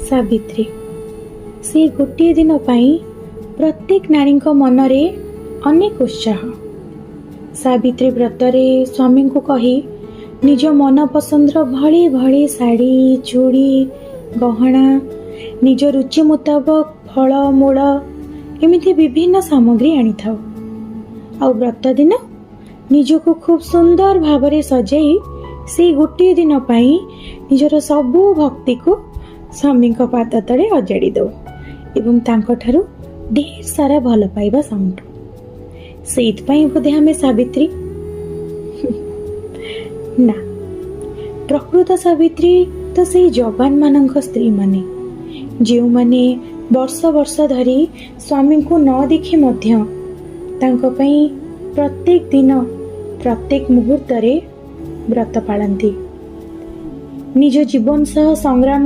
ସାବିତ୍ରୀ। ସେଇ ଗୋଟିଏ ଦିନ ପାଇଁ ପ୍ରତ୍ୟେକ ନାରୀଙ୍କ ମନରେ ଅନେକ ଉତ୍ସାହ। ସାବିତ୍ରୀ ବ୍ରତରେ ସ୍ୱାମୀଙ୍କୁ କହି ନିଜ ମନ ପସନ୍ଦର ଭଳି ଭଳି ଶାଢ଼ୀ, ଚୁଡ଼ି, ଗହଣା, ନିଜ ରୁଚି ମୁତାବକ ଫଳ ମୂଳ, ଏମିତି ବିଭିନ୍ନ ସାମଗ୍ରୀ ଆଣିଥାଉ। ଆଉ ବ୍ରତ ଦିନ ନିଜକୁ ଖୁବ୍ ସୁନ୍ଦର ଭାବରେ ସଜାଇ ସେଇ ଗୋଟିଏ ଦିନ ପାଇଁ ନିଜର ସବୁ ଭକ୍ତିକୁ ସ୍ୱାମୀଙ୍କ ପାଦ ତଳେ ଅଜାଡ଼ି ଦେଉ ଏବଂ ତାଙ୍କଠାରୁ ଢେର ସାରା ଭଲ ପାଇବା ସାଉଁଟୁ। ସେଇଥିପାଇଁ ବୋଧେ ଆମେ ସାବିତ୍ରୀ। ନା, ପ୍ରକୃତ ସାବିତ୍ରୀ ତ ସେଇ ଯବାନମାନଙ୍କ ସ୍ତ୍ରୀମାନେ, ଯେଉଁମାନେ ବର୍ଷ ବର୍ଷ ଧରି ସ୍ୱାମୀଙ୍କୁ ନ ଦେଖି ମଧ୍ୟ ତାଙ୍କ ପାଇଁ ପ୍ରତ୍ୟେକ ଦିନ, ପ୍ରତ୍ୟେକ ମୁହୂର୍ତ୍ତରେ ବ୍ରତ ପାଳନ୍ତି, ନିଜ ଜୀବନ ସହ ସଂଗ୍ରାମ